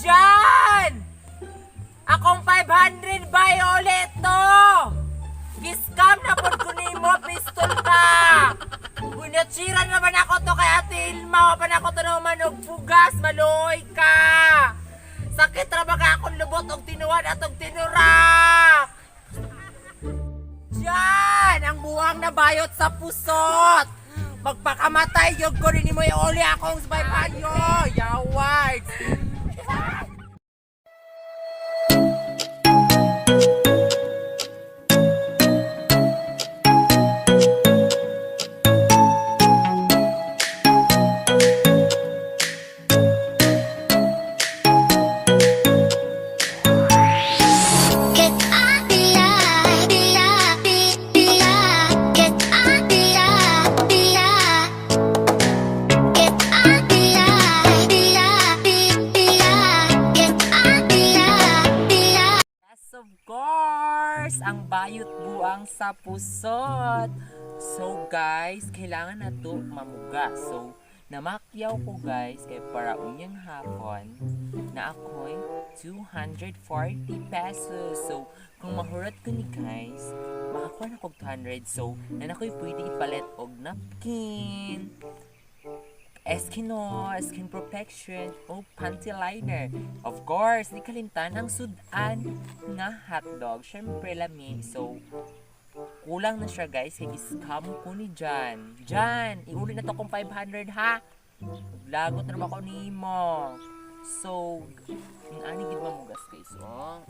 Jan! Akong 500 violet to! Giscam na pod ko nimo, pistol ka! Bunatsira naman ako to kay Ate Ilma, wa pa na ako to naman og bugas, maluoy ka! Sakit ra ba ka akong lubot og tinuwan at og tinurak? Diyan! Ang buwang na bayot sa pusot! Magpakamatay yun ko rin mo iuli akong 500! Yaway! Get I B I B I B B I Get I B I B I Get I B I B I B B I Get I B I B I Yes, of course! Ang bayot buang sa pusot. So guys, kailangan na to mamuga. So, namakyaw ko guys kay para unyang hapon na ako'y 240 pesos. So, kung mahurot ko ni guys, makakuha na kog 200. So, na ako'y pwede ipalit og napkin, Eskino, skin protection, o panty liner. Of course, di kalimtan ang sudan nga hotdog. Syempre, lami. So, kulang na siya guys. Kay scam ko ni Jan. Jan, iuli na to kong 500 ha. Lagot na ba ko nimo? So, ang ani gid mamugas guys, oh.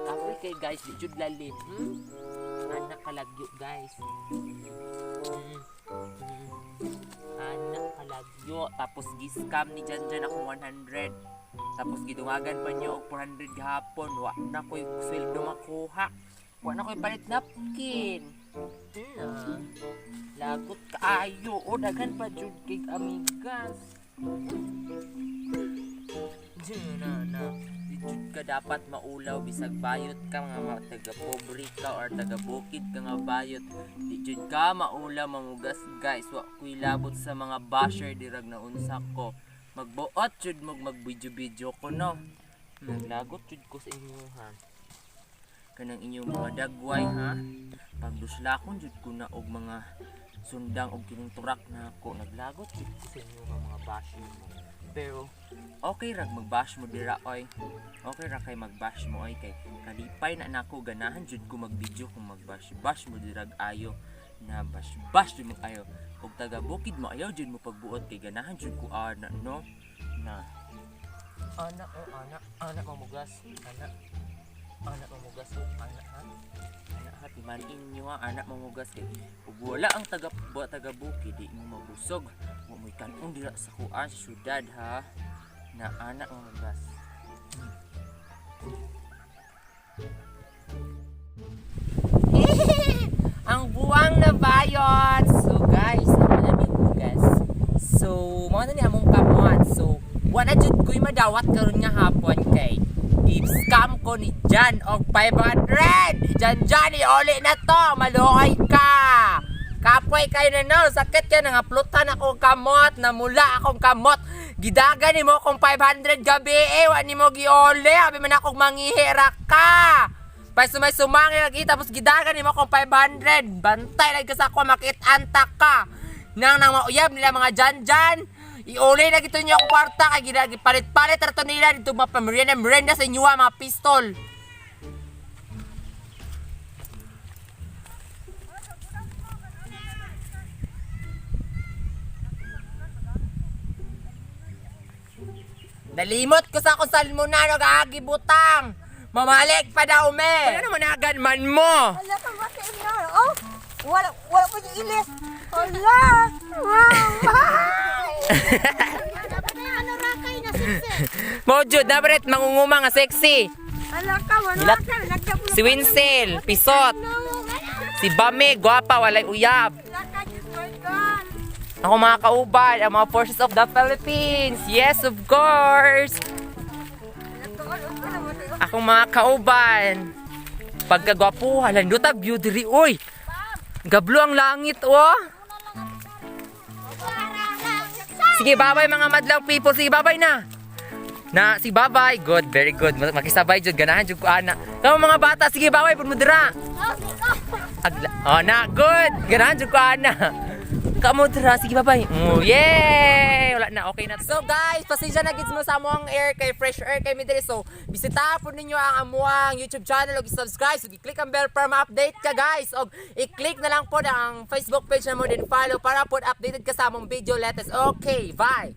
Kapoy kay guys, di jud lalim. Anak kalagyo guys. Anak kalagyo. Tapos giscam ni Jan Jan ako 100. Tapos gidungagan pa niyo og 400 gahapon. Wa na ko'y sweldo makuha. Wa na ko'y palit napkin. Na. Lagot kaayo. O daghan pa jud kay amigas. Diyan na na. Di jud ka dapat maulaw bisag bayot ka nga mga taga pobre ka or taga bukid ka nga bayot. Di jud ka maulaw mamugas guys. Wa ko'y labot sa mga basher dirag na unsa ko. Magbuot jud mo magbidyo-bidyo ko no. Naglagot jud ko sa inyo ha. Kanang inyong mga dagway ha. Pagduslakon jud ko na og mga sundang og kining turak na ako. Naglagot jud ko sa inyo nga mga basher mo. Pero okay rag magbash mo dira oy. Okay ra kay magbash mo oy kay kalipay na nako ganahan jud ko magvideo kung magbash bash mo dirag ayo na bash bash jud mo ayo og taga bukid mo ayaw jud mo pagbuot kay ganahan jud ko ana no na ana oh ana ana mamugas ana ana mamugas oh ana ha ana ha timanin nyo ha ana mamugas kay ug wala ang taga taga bukid di mo mabusog wa mo'y kanon dira sa kuan sa syudad ha na anak mamugas. Ang buwang na bayot. So guys, ang dami bugas. So, mao na ni among kamot. So, wala jud ko'y madawat karon nga hapon kay i-scam ko ni Jan og 500. Jan Jan, iuli na to. Maluoy ka. Kapoy kayo na no. Sakit ka nangaplutan ako kamot. Namula akong kamot. Gidagan nimo akong 500 gabi eh. Wa nimo giuli. Abi man akong manghihira ka. Pay sumay sumangil lagi tapos gidagan nimo akong 500. Bantay lagi ka sa ako makit-anta ka. Nang nang mauyab nila mga jan-jan. Iuli na gito niyo ang kwarta kay gidagi palit-palit ra to nila dito mapamerienda merienda sa inyo ah, mga pistol. Nalimot ko sa akong salmonano gaagi butang. Mamalik pa daw me. Wala naman agad man mo. Wala ka ba sa inyo? Oh, wala, wala po yung ilis. Wala. Wow. Dapat na ano rakay na siksi. Mo jud dapat mangunguma nga sexy. Wala ka, wala Hilak. ka. Nagkapulo Si Winsel, pisot. Si Bame, gwapa, walay uyab. Wala ka, Diyos my God. Ako mga kauban, ang mga forces of the Philippines. Yes, of course. Akong mga kauban. Pagkagwapuhan, landuta view diri oy. Gablo ang langit oh. Sige, babay mga madlang people. Sige, babay na. Na si babay. Good, very good. Makisabay jud, ganahan jud ko ana. Kamo mga bata, sige, babay pud mo dira. Agla. Oh, na, good. Ganahan jud ko ana. Kamo dira, sige, babay. Oh, yay! Wala na, okay na. So guys, pasensya na gid mo sa among air kay fresh air kay mi diri. So, bisita po ninyo ang amuang YouTube channel ug subscribe ug i-click ang bell para ma-update ka, guys. Og i-click na lang po ang Facebook page na mo din follow para po updated ka sa among video latest. Okay, bye.